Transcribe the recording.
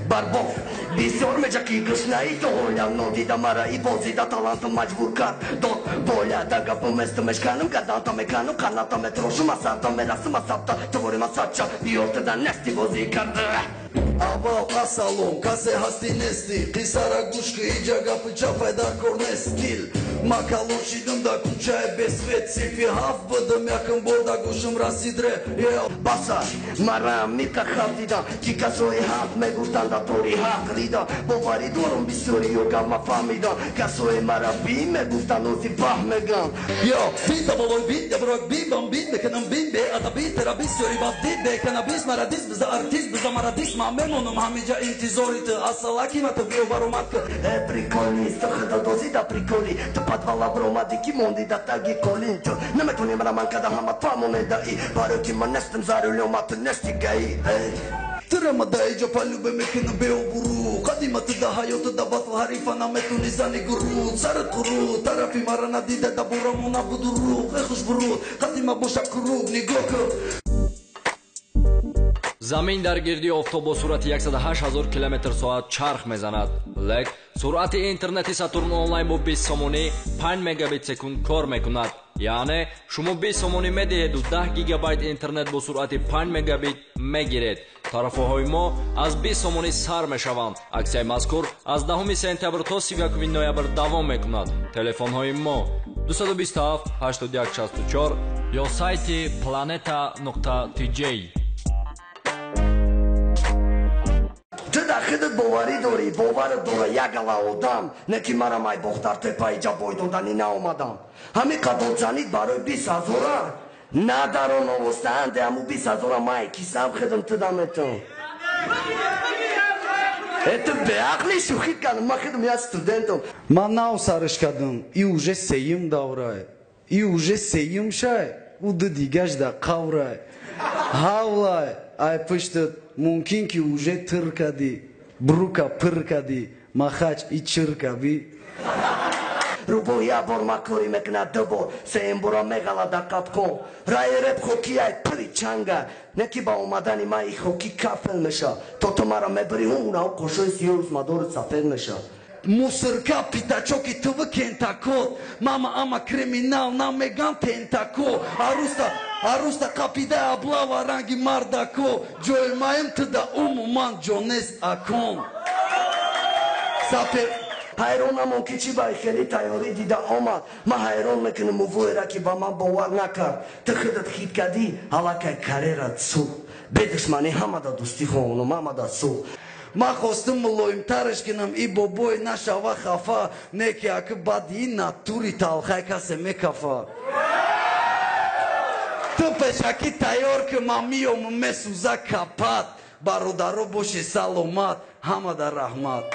Барбов бисёр меҷаки гушнаи то ҳолям нодида мара и бозида талантам маҷбур кард дод боля да гапам местам мешканам гаданта меканам қаната метрошам асарта мерасам асабта творима сача биёртада нести бозӣ кард. Аввал ассалом, касе ҳастӣ нестӣ, қиссара гӯш ки иҷа гапи чапай дар кор нест. Стил ма калон шидам дар кӯчаи бесвет, синфи ҳафт будам якм бор дар гӯшам расид ре. Баса марам миқа хав дидам ки касои ҳақ мегуфтанд дар тори ҳақ рида боварӣ дорам бисёриё гап ма фаҳмидам касои мара би мегуфтанд ози баҳ мегам. Ё бит болои бит яброк бибам бит мекунам бин беадабӣ тара бисёри бад дид беканабис мара дис биза артист биза мара дис ма мемонам ҳамиҷа интизори ту ассалаки ма ту биё баромад ку. Э приколист ту худо дози да приколи ту подвала бромадӣ ки монди да таги колин ту наметонӣ мара ман када ҳама фаҳмонедаӣ барои ки ман нестам за рулём а ту нести гаи. Тырама да иҷа палюбе мекунам беобурӯ қадима ту да ҳаёту да батл ҳарифа наметони зани гуруд сарат қуруд тарафи мара надида да борамо набуду рух э хушбуруд қадима боша круг нигоҳ кун. Замин дар гирди офтоб бо суръати 108 ҳазор километр соат чарх мезанад. Лек суръати интернети Сатурн онлайн бо 20 сомонӣ 5 мегабит секунд кор мекунад. Яъне шумо 20 сомонӣ медиҳеду 10 гигабайт интернет бо суръати 5 мегабит мегиред. Тарафоҳои мо аз 20 сомонӣ сар мешаванд. Аксияи мазкур аз 10 сентябр то 31 ноябр давом мекунад. Телефонҳои мо 227 81 64 ё сайти planeta.tj. Ту дар худат боварӣ дорӣ, боварат дора як гала одам, не ки мара майбохтар тепаи ҷабой доданӣ наомадам. Ҳамин қадр занид барои 20 ҳазора надарон овостаанде ҳаму 20 ҳазора май кисам худам туда метон. Э ту беақлӣ шӯхит кардам, ман худам як студентам. Ман нав сарш кардам, и уже сеюм даврай, и уже сеюм шай, ӯ ду дигаш да қаврай. Ҳавлай, ай пуштат мумкин ки уже тир кадӣ, брука пир кадӣ, махач и чир каби. Рӯбоҳ як бор макорӣ мекунад, ду бор, сеюм бора меғалад дар қапқон. Раи реп хоки ай пири чанга, не ки ба омадани ман и хоки кафел меша. То ту мара мебирӣ ҳунав қошои сиёрус мадору сафед меша. Мусорка пятачоки тв кентакот, мама ама криминал намеган тентако, аруста аруста қапида облава ранги мардако, ҷои маем туда умуман ҷо нест акон. Сапер ҳайронамон ки чӣ ба хеле тайёрӣ дида омад. Ман ҳайрон мекунам увоера ки ба ман бовар накард. Ту худат хит кардӣ, аллакай карерат сӯхт. Бедушманӣ ҳамада дӯстӣ хоҳонам, ҳамада сӯхт. Ман хостум мулоимтараш кунам, и бобой нашава хафа, не ки аки баъди ин натури талхай касе мекафа. Ту пешакӣ тайёр ки ман миёму месӯза капат, бародаро боши саломат, ҳамада раҳмат.